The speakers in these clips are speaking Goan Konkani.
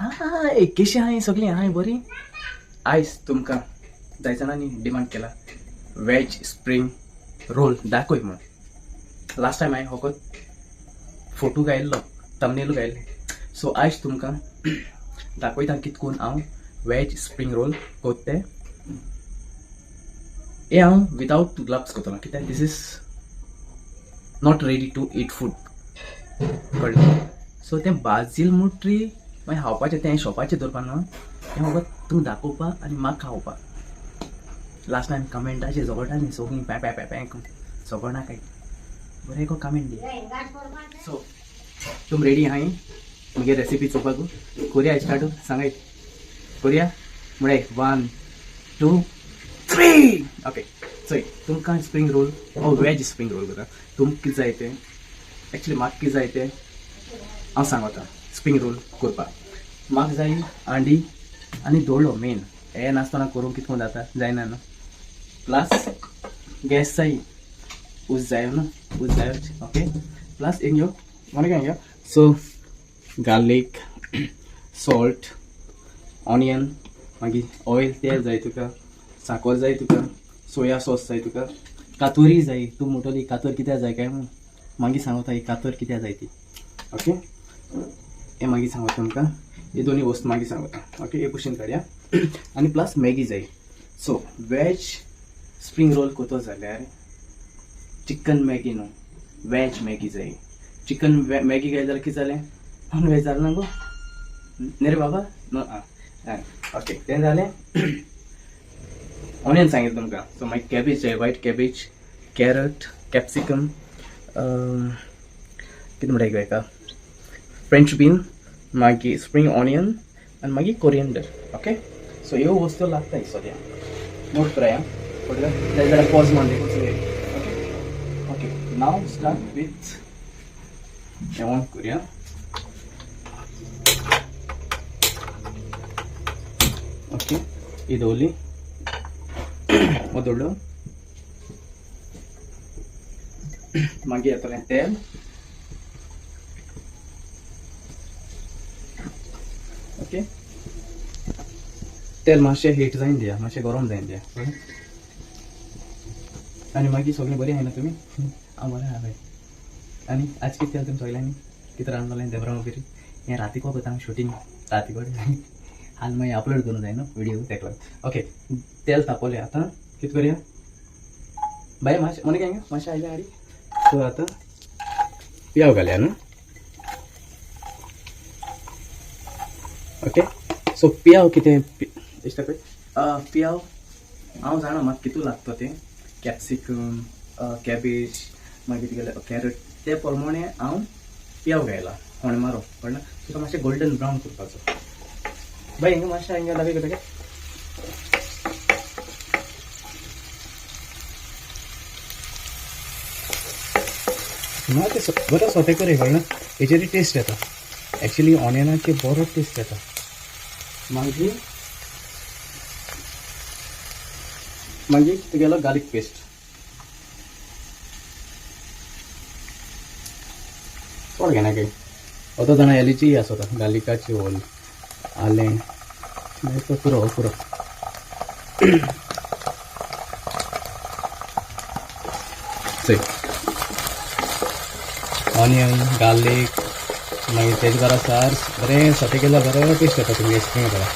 हाय, केशी आहाय सगळीं आहाय बरी. आयज तुमकां जाय जाणांनी डिमांड केला वेज स्प्रींग रोल दाखय म्हूण. लास्ट टायम हांवें फकत फोटो गायल्लो, थंबनेलू गायल्लें. सो आयज तुमकां दाखयता कितकून हांव वेज स्प्रींग रोल कोत्ता तें. हे हांव विदावट ग्लव्स करतलो कित्याक this is not ready to eat food, कळ्ळें? सो तें बाजील मुट्री मागीर खावपाचें तें शॉपाचेर दवरपा न्हू, तें फकत तुमकां दाखोवपाक आनी म्हाका खावपाक. लास्ट टायम कमेंटाचेर झगडटालीं सगळीं पॅ पॅ पॅ पॅ करून, झगडनाकाय, बरें एक कमेंट दी. सो तुम रेडी आहाय मुगे रेसिपी चोवपाक? कोरया स्टार्ट, सांगाय कोरया म्हळ्यार 1 2 3. ओके, चोय तुमकां स्प्रींग रोल हो वेज स्प्रींग रोल करता. तुमकां कितें जाय तें, एक्चुली म्हाका कितें जाय तें हांव सांगता. स्प्रींग रोल करपाक म्हाका जाय हांडी आनी दोळो मेन. हें नासतना करूंक कितको जाता, जायना न्हू. प्लस गॅस जाय, उज जाय न्हू, उज जाय. ओके, प्लस एक यो मरे यो. सो गार्लीक, सॉल्ट, ऑनियन, मागीर ऑयल तेल जाय तुका, साकर जाय तुका, सोया सॉस जाय तुका, कातोरी जाय. तूं म्हणटली कातर कित्याक जाय काय म्हूण, मागीर सांगता ही कातर कित्याक जाय ती. ओके, हें मागीर सांगता तुमकां, हे दोनी वस्तू मागीर सांगता. ओके, एक कुशीन काडया. आनी प्लस मॅगी जाय. सो वेज स्प्रींग रोल करतो जाल्यार चिकन मॅगी न्हू, वेज मॅगी जाय. चिकन मॅगी घायली जाल्यार कितें जालें, नॉन वेज जालें ना गो? न्ही रे बाबा, न्हू. आं ओके, तें जालें. ऑनियन सांगितलें तुमकां. सो मागीर कॅबेज जाय, वायट कॅबेज, कॅरट, कॅप्सिकम, कितें म्हणटा हेका, फ्रेंच बीन, मागीर स्प्रींग ऑनियन आनी मागीर कोरियंडर. ओके, सो ह्यो वस्तू लागता सद्या. नोट कराय आं, जाय जाल्यार पॉज मारून देखून. Okay okay, now start with हें ऑन करुया. ओके, ही दवरली, हो दवरलो. मागीर येतलें तेल. ओके, तेल मातशें हीट जायन दिया, मातशें गरम जायन दिया. आनी मागीर सगळीं बरीं आहाय न्हू तुमी? हांव बरें आहा बाय. आनी आज कितें केलें तुमी सगळ्यांनी? कितें रांदलें देब्रां वगैरे? हें रातीको करता हांव शुटींग, राती कडेन हाल मागीर अपलोड करूंक जाय न्हू विडियो, तेका लागून. ओके, तेल तापवलें, आतां कितें करुया बाय? मातशें मने काय मातशें आयलें हाडी. सो आतां पियाव घालया न्हू. ओके, सो पियाव कितें दिसता पळय, पियाव हांव जाणा म्हाका कितू लागता तें, कॅप्सिकम, कॅबेज, मागीर तुगेलें कॅरट, ते प्रमाणे हांव पियाव घायला फोणें मारो, कळ्ळें? तुका मातशें गोल्डन ब्रावन करपाचो. बाय हिंगा मातशें हिंगा दाखय करता. ना ते बरो सोते कर, कळ्ळें? हेचेर टेस्ट येता एक्चुली, ऑनियनाचे बरो टेस्ट येता. मागीर मागीर तुगेलो गार्लीक पेस्ट चड घेनाकाय. आतां जाणा एलिची आसता गार्लिकाची होल आलें, मागीर पुरो पुरो. चोय, ऑनियन गार्लीक मागीर तेजे बरो सार बरें सोते केल्यार बरो टेस्ट येता तुमगे स्प्रींग रोला.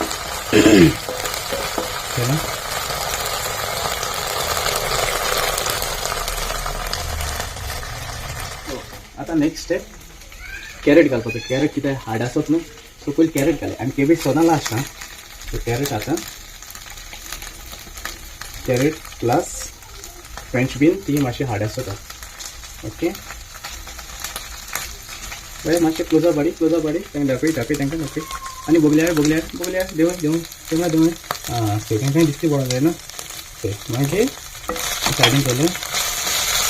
आतां नेक्स्ट स्टेप कॅरेट घालपाचो. कॅरेट कितें हार्ड आसत न्हू, सो पयलीं कॅरेट घालया आनी कॅबेज सदां लास्ट. आं, सो कॅरेट आतां, कॅरेट प्लस फ्रेंच बीन ती मातशी हार्ड आसता. ओके, बरें, मातशें क्लोज बाडी, क्लोज बाडी, तांकां दाखय दाखय, तांकां दाखय. आनी बगल्यार बगल्यार बगल्यार, देंवय देंवय देंवय देंवय. आं, सो तांकां दिसती पडोंक जाय न्हू. सो मागीर सायडीन केलें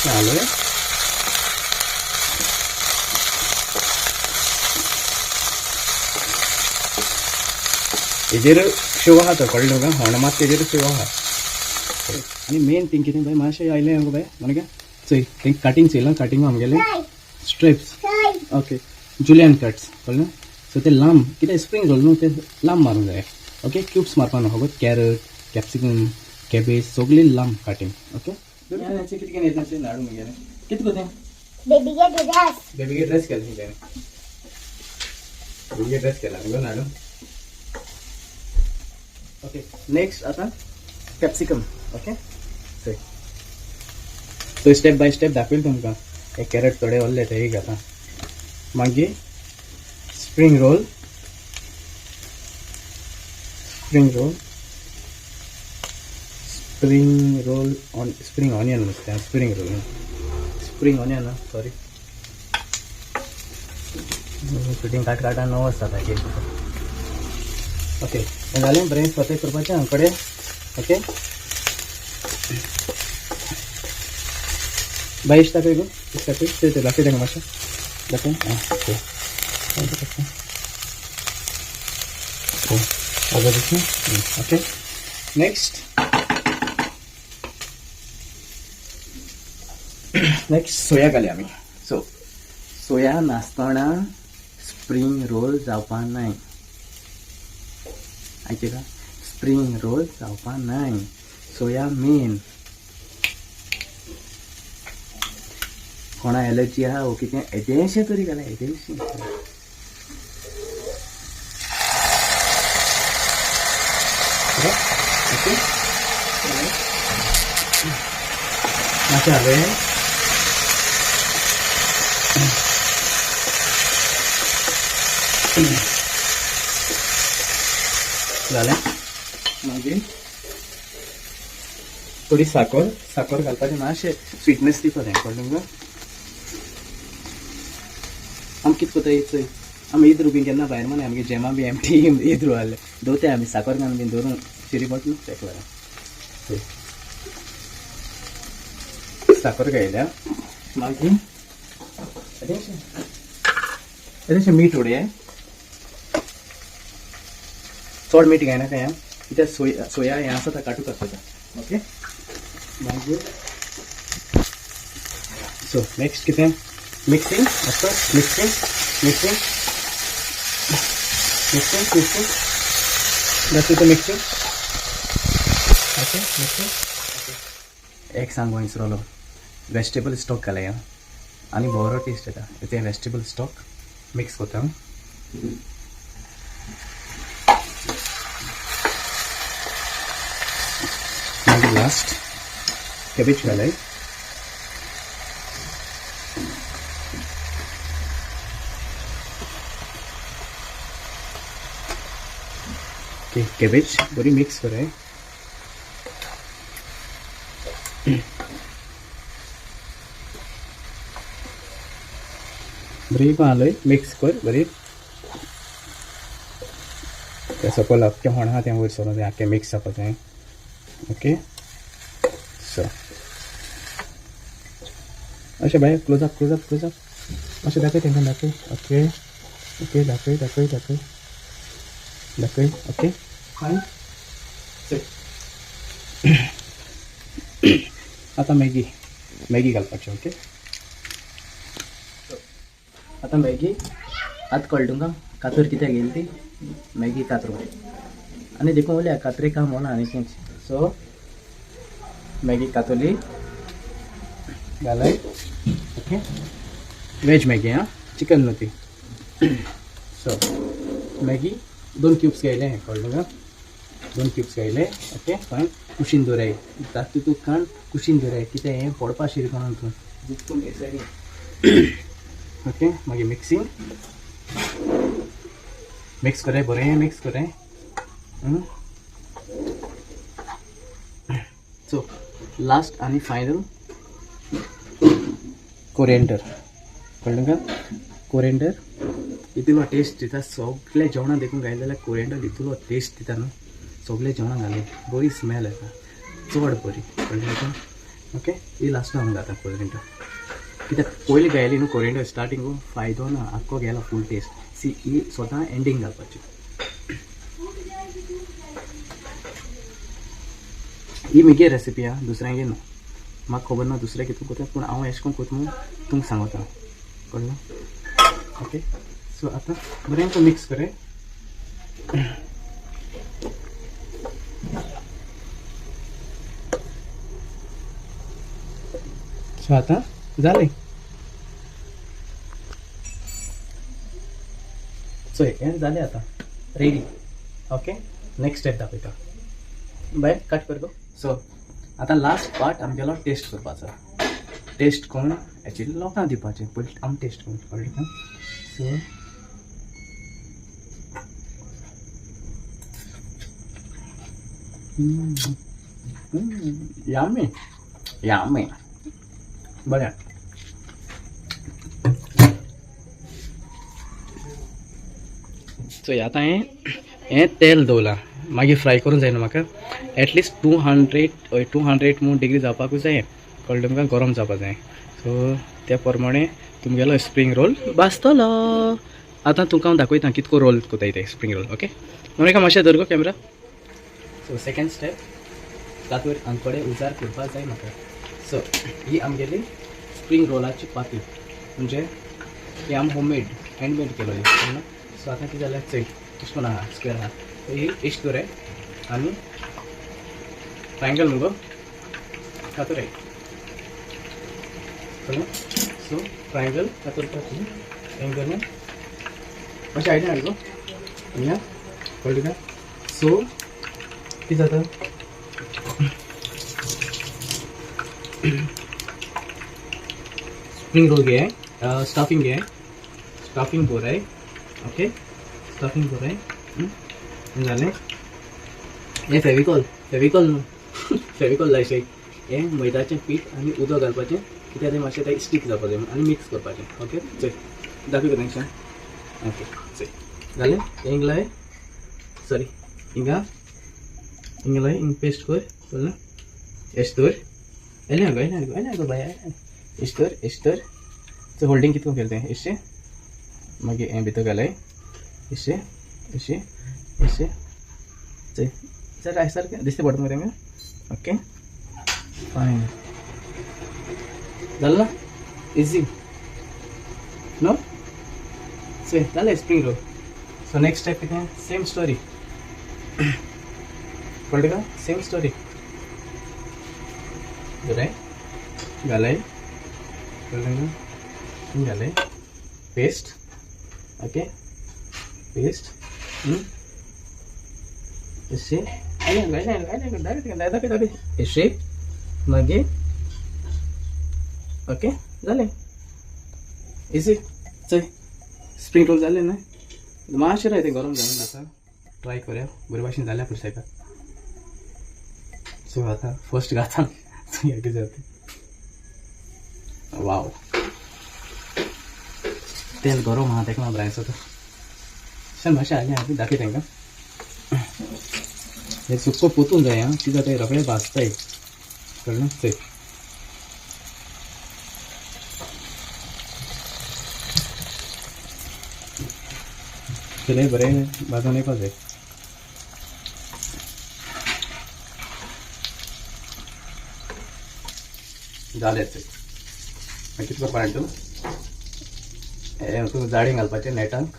हालय. हेजेर शेव आहा तो, कळ्ळें तुका? होण मात तेजेर शेव आहा. आनी मेन थिंग कितें बाय, मातशें आयलें गो बाय म्हणून चोय, तें कटिंग चोयलां, कटिंग आमगेलें स्ट्रिप्स. ओके, जुलियन कट्स, कळ्ळें? सो सो ते लांब कित्याक स्प्रींग रोल न्हू ते लांब मारूंक जाय. ओके, क्यूब्स मारपा न्हू, फकत कॅरट, कॅप्सिकम, कॅबेज सगळी लांब कटिंग. ओके, कितें कितें नाडू मुगेलें कितें करता? बेबीगे ड्रेस. बेबीगे ड्रेस केला तेणें, बेबीगे ड्रेस केला मुगो नाडू. ओके, नेक्स्ट आतां कॅप्सिकम. ओके, चोय, सो स्टेप बाय स्टेप दाखयल तुमकां. हे कॅरट थोडे उरले ते घेता, मागीर spring roll, spring roll, spring roll on spring onion नुस्तें, spring roll, spring onion, sorry, fitting काट काटा 9 जाता. ओके, हें जालें बरें सोते करपाचें आमकडे. ओके, बाय, इश दाखय गो, इश दाखय, ते ते दाखय तांकां मातशें दाखय. आं, okay, okay, next, next soya घालया आमी. सो सोया नासतना स्प्रींग रोल जावपा नाय, आयकता? स्प्रींग रोल जावपा नाय, सोया मेन. कोणा एलर्जी आहा वो कितें येदेंशें तरी घाला, येदेंशें. ओके, मातशें हालय. जालें, मागीर थोडी साकर, साकर घालपाची, मातशें स्वीटनेस दिता तें, कळ्ळें तुमकां? आमी कितें करता चोय, आमी ईद बी केन्ना भायर मारना, आमगे जेमा बी एमटी ईद आहले दवरताय आमी, साकर घालून बीन दवरून शिरी बॉटल तेका लागून. साकर घायल्या, मागीर येदेशें मीठ उडया, चड मीठ घायनाका हें, कित्याक सोया, सोया हें आसा तें काटूक आसता. ओके, मागीर सो नेक्स्ट कितें? Mixing, of course, mixing, mixing, mixing, mixing, that's the mixing. Okay, mixing. एक सांगू विसरलो, वेजिटेबल स्टॉक घालया आनी बरो टेस्ट येता. तें वेजिटेबल स्टॉक मिक्स करता. मागीर लास्ट कॅबेज घालय. ओके, कॅबेज बरी मिक्स कराय. बरी घालय, मिक्स कर बरी. तें सकयल आख्खें होण आहा तें वयर सरून तें आख्खें मिक्स जावपा जाय. ओके, सो अशें बाय, close up, close up, close up, मातशें दाखय तेंकां, दाखय. ओके, ओके, दाखय, दाखय, दाखय, दाखय. Okay, fine. आतां मॅगी, मॅगी घालपाची. ओके, आतां मॅगी आतां कळ्ळें तुमकां कातर कित्याक घेयली ती मॅगी कातरू आनी देखून उरल्या कातरे काम होना आनी कितेंच. सो मॅगी कातोली घालय. ओके, वेज मॅगी आं, चिकन न्हू ती. सो मॅगी 2 क्यूब्स घायले, कळ्ळें तुमकां? 2 क्यूब्स घायले. Okay, fine. कुशीन दवराय, तातूंत तूं काण कुशीन दवराय, कितें हें पडपा शिरी कोणाक तूं जितकून. ओके, मागीर मिक्सिंग, मिक्स कराय, बरें मिक्स कराय. सो लास्ट आनी फायनल कोरिएंडर, कळ्ळें तुमकां? कोरिएंडर इतलो टेस्ट दिता सगळे जेवणाक, देखून घायले जाल्यार कोरिएंडर इतलो टेस्ट दिता न्हू, सगळे जेवणाक घालून बरी स्मेल येता, चड बरी, कळ्ळें तुमकां? ओके, ही लास्टाक आमी घालता कोरिएंडर, कित्याक पयलीं घायली न्हू कोरिएंडर स्टार्टींग फायदो ना, आख्खो गेलो फूल टेस्ट. सी, ही स्वता एंडींग घालपाची. ही म्हगे रेसिपी आहा, दुसऱ्यांगे न्हू, म्हाका खबर ना दुसऱ्या कितून करता, पूण हांव एशें करून करता म्हणून तुमकां सांगता, कळ्ळें? ओके, सो आतां बरें तो मिक्स करे. सो आतां जालें. सो हें जालें आतां रेडी. ओके नेक्स्ट स्टेप दाखयता. बाय कट कर गो. सो आतां लास्ट पार्ट आमगेलो टेस्ट करपाचो. टेस्ट करून एक्चुअली लोकांक दिवपाचें, पयलीं आमी टेस्ट करून कळ्ळें. सो यामी यामी बरें. सो आतां हें हें तेल दवरलां, मागीर फ्राय करूंक जायना म्हाका. एटलिस्ट 200 म्हूण डिग्री जावपाकूच जाय, कळ्ळें तुमकां, गरम जावपाक जाय. सो त्या प्रमाणे तुमगेलो स्प्रींग रोल भाजतलो. आतां तुमकां हांव दाखयता कितको रोल कोताय ते स्प्रींग रोल. ओके मोनिका मातशें धर गो कॅमेरा. सो सेकेंड स्टेप तातूंत आमकडे उजार करपाक जाय म्हाका. सो ही आमगेली स्प्रींग रोलाची पाती, म्हणजे ही आमी होममेड हँडमेड केलोली. सो आतां कितें जाल्यार चोय अशें करून आहा, स्क्वेर आहा. ही इश्ट दवराय आनी ट्रायंगल मुगो कातराय, कळ्ळें. सो ट्रायंगल कातरपाची एंगल मातशें आयडिया हाड गो हिंगा, कळ्ळें तुका. सो कितें जाता स्प्रींग रोल घे, स्टफिंग घे, स्टफिंग बरय. ओके स्टफिंग बरय जालें. हें फेविकॉल, फेविकॉल न्हू फेविकॉल लायशें. हें मैदाचें पीठ आनी उदक घालपाचें, कित्याक तें मातशें तें स्टीक जावपाक जाय आनी मिक्स करपाचें. ओके चोय दाखय तांकां. ओके चोय जालें. हिंग लाय, सॉरी हिंगा हिंग लाय, हिंग पेस्ट कर, कळ्ळें. एश दवर, येयलें गो, येयलें गो, येयलें गो बाय. एश दवर, एश दवर. सो होल्डींग कितको केलें तें एशें, मागीर हें भितर घालाय एशें एशें एशें. चोय सर आयज सारकें दिसता पडटा मरे तांकां. ओके फायन जालें ना, इजी न्हू. चोय जालें spring roll. So next step कितें, सेम स्टोरी, कळ्ळें तुका, सेम स्टोरी. बरें घालाय, कळ्ळें तुका, घालाय पेस्ट. ओके पेस्ट अशें दाखय दाखय अशें मागीर ओके जालें इजी. चोय स्प्रींग रोल जालें न्हय, मातशें राय तें गरम जालें. आतां ट्राय करया बरे भाशेन जाल्यार पुरसायता. सो आतां फर्स्ट घाता चोया कितें जाता. वाव तेल गरम आहा तेका लागून बरें दिसता. चल मातशें आनी हांव दाखय तांकां. हें सुक्को पोतूंक जाय आं, कित्याक तें रोखडें भाजताय, कळ्ळें. चोय तेलय बरें भाजून येवपा जाय. जालें चोय. मागीर कितें करपा जाणा तूं, हें तुका जाळी घालपाचें नेटांक.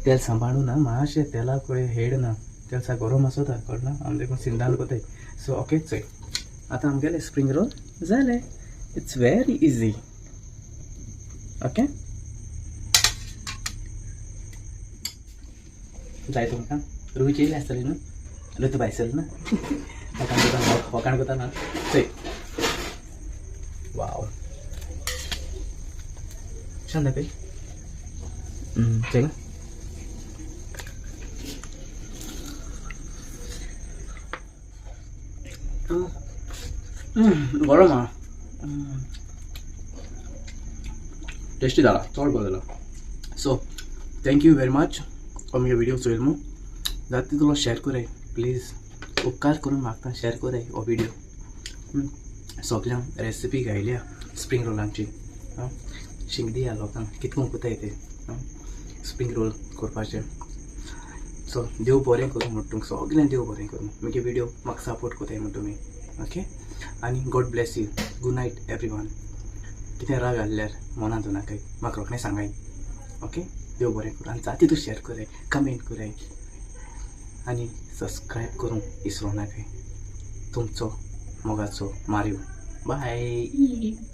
तेल सांबाळून ना, मातशें तेलाक पळय हेड ना, तेल सा गरम आसता, कळना आमी देखून सिंदान कोताय. सो ओके चोय आतां आमगेलें स्प्रींग रोल जालें. It's very easy. Okay जाय तुमकां रुची येयली आसतली न्हू, रुतू भायसर ना वखाण कोता, वखाण कोता ना. चोय वाव छान दाखय. चल गरम आहा, टेस्टी जाला, चड बरो जाला. So thank you very much म्हगे व्हिडिओ चोयल मू, जाता तितलो शेअर कराय प्लीज, उपकार करून मागता शेअर कराय हो व्हिडिओ. सगळ्यांक रेसिपी गायल्या स्प्रींग रोलांची, शिंक दिया लोकांक कितको कोताय ते स्प्रींग रोल करपाचें. सो देव बरें करूं म्हण तुमकां सगळ्यांक, देव बरें करूं. म्हगे व्हिडिओ म्हाका सपोर्ट कोताय म्हण तुमी. ओके आनी God bless you. Good night everyone. कितें राग आहल्यार मनांत नाकाय, म्हाका रोखडें सांगाय. ओके, देव बरें करूं. आनी जाता तितू शेअर कराय, कमेंट कराय आनी सबस्क्रायब करूंक विसरूं नाकाय. तुमचो मोगाचो मारियो. बाय.